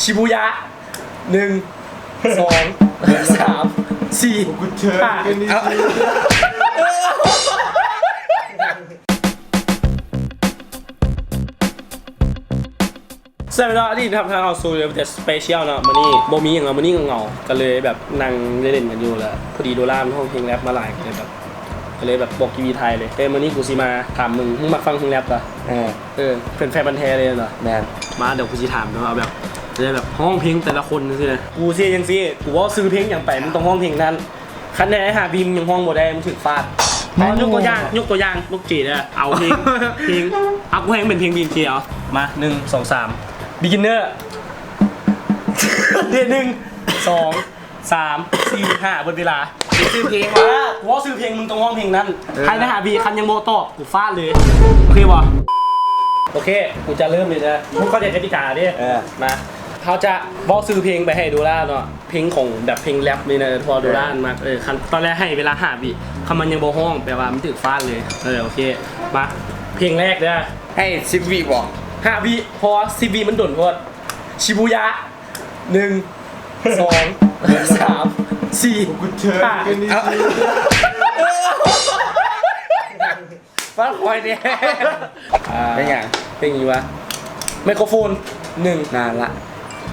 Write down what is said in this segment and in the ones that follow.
ຊິບູຢາ ໜຶ່ງ ສອງ ສາມ ສີ່ ຫ້າ ສະບາຍດີ ຍິນດີຕ້ອນຮັບເຂົ້າສູ່ The Special ເນາະ. ມື້ນີ້ບໍ່ມີຫຍັງເນາະ ມື້ນີ້ເຫງົາໆ ກະເລີຍແບບນັ່ງເລ່ນໆກັນຢູ່ ລະພໍດີໂດລາມັນຮ້ອງເພງແຣັບມາຫຼາຍ ກະເລີຍແບບ ກະເລີຍແບບບອກກີວີໄທເລີຍ. ເອີ ມື້ນີ້ກູຊິມາຖາມມຶງ ມຶງມັກຟັງເພງແຣັບປະ? ເອີ ເອີ ເປັນແຟນພັນແທ້ເລີຍເນາະ. ແມ່ນ. ມາ ດຽວກູຊິຖາມເນາະ ເອົາແບບ ຈະໄດ້ແບບຮ້ອງເພງແຕ່ລະຄົນຈັ່ງຊີ້ນະ. ກູຊິເຮັດຈັ່ງຊີ້ ກູເວົ້າຊື່ເພງຫຍັງໄປ ມຶງຕ້ອງຮ້ອງເພງນັ້ນ. ຄັນໃນຫ້າວິມຶງຍັງຮ້ອງບໍ່ໄດ້ ມຶງຖືກຟາດ. ເອົາ ຍົກຕົວຢ່າງ ຍົກຕົວຢ່າງ ຍົກເຈເດີ ເອົາເພງ ເພງ ເອົາ ກູໃຫ້ມັນເປັນເພງບີເອັມເຈ ເອົາ ມາ ໜຶ່ງ ສອງ ສາມ Beginner ເດ ໜຶ່ງ ສອງ ສາມ ສີ່ ຫ້າ ເບິດເວລາ. ຊື່ເພງຫວາ? ກູເວົ້າຊື່ເພງ ມຶງຕ້ອງຮ້ອງເພງນັ້ນ. ເອີ ພາຍໃນຫ້າວິ ຄັນຍັງບໍ່ຕອບ ກູຟາດເລີຍ ໂອເຄບໍ່? ໂອເຄ ກູຈະເລີ່ມເລີຍເດີ ມຶງເຂົ້າໃຈກະຕິກາເດ້. ເອີ ມາ ເຮົາຈະເວົ້າຊື່ເພງໄປໃຫ້ໂດລາເນາະ ເພງຂອງແບບເພງແຣັບນີ້ນະ ເພາະວ່າໂດລາມັກ. ເອີ ເອີ ຄັນຕອນແລກໃຫ້ເວລາຫ້າວິ ຄັນມັນຍັງບໍ່ຮ້ອງ ແປວ່າມັນຖືກຟາດເລີຍ. ເອີ ໂອເຄ ມາ ເພງແລກເດີ. ໃຫ້ສິບວິບໍ? ຫ້າວິ ເພາະວ່າສິບວິມັນດົນໂພດ. ຊິບູຢາ ໜຶ່ງ ສອງ ສາມ ສີ່ ຫ້າ ຟັງຂ້ອຍແດ່. ອ່າ ເປັນຫຍັງ? ເພງຫຍັງຫວາ? ໄມໂຄຣໂຟນ ໜຶ່ງ ນັ້ນລະ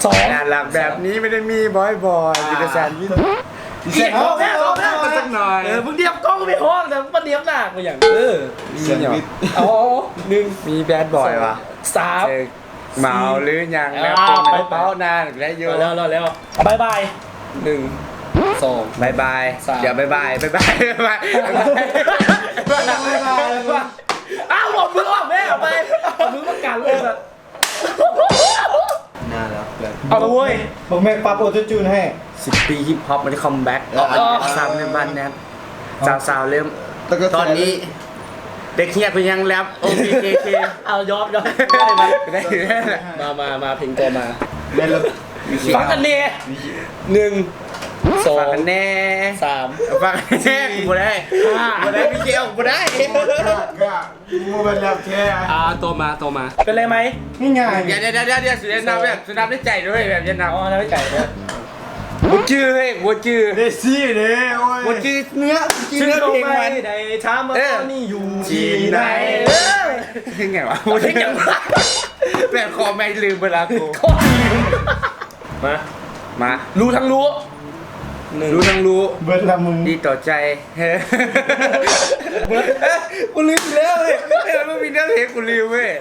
ສອງ ນັ້ນລະ ແບບນີ້ໄມ່ໄດ້ມີບ່ອຍໆ ມີແຕ່ແຊນວິດ. ເອີ ມຶງດຽບກ້ອງໄປຮ້ອງນະ ມັນດຽບໜ້າກູຫຍັງ? ເອີ ສຽງວິດ ເອົາ ໜຶ່ງ ມີແບດບອຍຫວາ? ສາມ ເມົາຫຼືຫຍັງແລ້ວ ເອົາ ໄປ ເປົ່ານານແລ້ວຢູ່ ແລ້ວ ແລ້ວ ບາຍບາຍ ໜຶ່ງ ສອງ ບາຍບາຍ ສາມ ຢ່າບາຍບາຍ ບາຍບາຍ ບາຍບາຍ ບາຍບາຍ ບາຍບາຍ. ອ້າວ ເອົາມືອອກແມ່ ເອົາໄປ ເອົາມືມາກັນເລີຍ. ໜ້າລັກເພື່ອນ ເອົາເວີຍ ບັກແມັກປັບໂອໂຕຈູນໃຫ້. ສິບປີຮິບຮອບມັນຈະຄັມແບັກ ເອີ ເອີ ສາມເດືອນບາດແນນ ສາວໆເລີ່ມ ແລ້ວກໍຕອນນີ້ ເດັກເຮຍເພິ່ນຍັງແຣັບ ໂອເຄ ເຄ ເຄ ເອົາ ຍອມ ຍອມ ໄດ້ ໄດ້ ໄດ້ ມາ ມາ ມາ ເພງຕໍ່ມາ ໄດ້ແລ້ວ ຟັງກັນແດ່ ໜຶ່ງ ສອງ ຟັງກັນແດ່ ສາມ ຟັງກັນແດ່ ກູບໍ່ໄດ້ ຫ້າ ບໍ່ໄດ້ ມີເຄອອກບໍ່ໄດ້ ບໍ່ແມ່ນແຣັບແທ້ ອ່າ ຕໍ່ມາ ຕໍ່ມາ ເປັນໄລໄໝ? ງ່າຍໆ ດຽວ ດຽວ ດຽວ ດຽວ ສຸດແນະນຳແບບ ສຸດແນະນຳໃນໃຈດ້ວຍ ແບບຢ່ານຳ ເອົານຳໃນໃຈເດີ ບໍ່ຈື່ເວີຍ ບໍ່ຈື່ ເດຊີເດ້ ໂອ້ຍ ບໍ່ຈື່ເນື້ອ ບໍ່ຈື່ເນື້ອເພງມັນ ໄດ້ຖາມວ່າ ເອີ ຕອນນີ້ຢູ່ທີ່ໃດ ເອີ ເພງຫຍັງຫວາ? ເພງຫຍັງຫວາ? ແບບຂໍແມ່ງລືມເວລາກູ ຂໍລືມ ມາ ມາ ຮູ້ທັງຮູ້ ໜຶ່ງ ຮູ້ທັງຮູ້ ເບິດລະມຶງ ດີຕໍ່ໃຈ ເຮີ ເບິດ ກູລືມແລ້ວເວີຍ ເອີ ມັນມີເນື້ອເພງ ກູລືມເວີຍ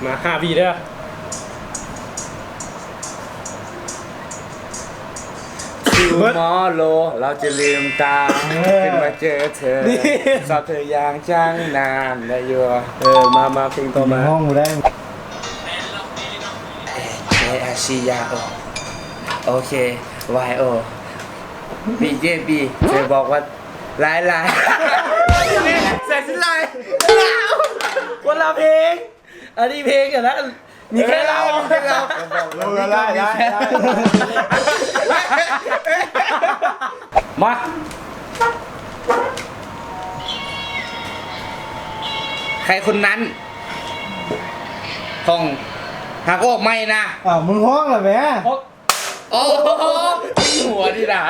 ມາ ຫ້າວິເດີ Tomorrow ເຮົາຈະລືມຕາ ເອີ ຂຶ້ນມາເຈີເທີ ນີ້ ຊອບເທີຢ່າງຈັງນານ ໄດ້ຢູ່ ເອີ ມາ ມາ ເພງຕໍ່ມາ ຮ້ອງບໍ່ໄດ້ ເອ ເອ ອາ ຊີ ຢາ ໂອ ໂອເຄ ວາຍ ໂອ ບີ ເຈ ບີ ເຈີ ບອກວ່າ ຫຼາຍໆ ແສນສິນຫຼາຍ ຄົນລະເພງ ອັນນີ້ເພງອັນນັ້ນ ມີແຄ່ເຮົາ ເອີ ມີແຄ່ເຮົາ ເອີ ໄດ້ ໄດ້ ໄດ້ ມາ ໃຄຄົນນັ້ນ ຂອງຫາກອອກໃໝ່ນະ ອ້າວ ມຶງຮ້ອງລະແໝ ໂອ້ໂຫ ມີຫົວດີດາ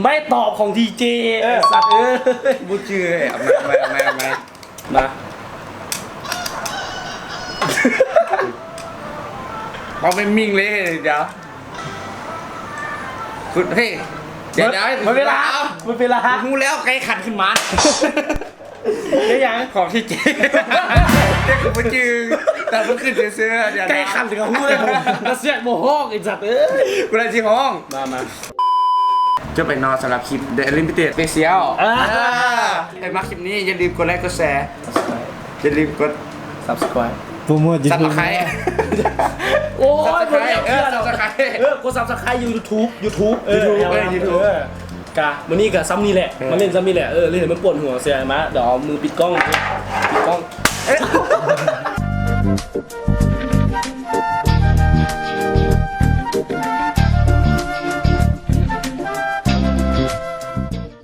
ໄມ້ຕອບຂອງດີເຈ ເອີ ໄອ້ສັດເອີຍ ບໍ່ຈື່ເລີຍ ເອົາໃໝ່ ເອົາໃໝ່ ເອົາໃໝ່ ມາ ເອົາເປັນມິງເລີຍ ດຽວ ເຮີຍ ດຽວ ເບິດ ດຽວ ເບິດເວລາ ເບິດເວລາ ຮູ້ແລ້ວ ໄກ່ຂັນຂຶ້ນມາ ເປັນຫຍັງ? ຂອງທີ່ເຈ ແຕ່ກູບໍ່ຈື່ ແຕ່ມັນຂຶ້ນຊື່ໆ ດຽວນະ ໄກ່ຂັນກະຮູ້ແລ້ວ ແຕ່ສຽງບໍ່ຮ້ອງ ໄອ້ສັດເອີຍ ກູໄດ້ຊິຮ້ອງ ມາ ມາ ຈົບໄປເນາະ ສຳລັບຄລິບ The Unlimited Special ເອີ ເອີ ໃຜມັກຄລິບນີ້ ຢ່າລືມກົດໄລກົດແຊ ຢ່າລືມກົດ Subscribe ໂປຣໂມດ YouTube Subscribe ໂອ້ຍ Subscribe ເອີ Subscribe ເອີ ກົດ Subscribe YouTube YouTube YouTube ເອີ YouTube ເອີ YouTube ເອີ ກະມື້ນີ້ກະຊ່ຳນີ້ແຫຼະ ເອີ ມາຫຼິ້ນຊ່ຳນີ້ແຫຼະ ເອີ ຫຼິ້ນໃຫ້ມັນປວດຫົວເສຍມາ ດຽວເອົາມືປິດກ້ອງ ປິດກ້ອງ ເອີ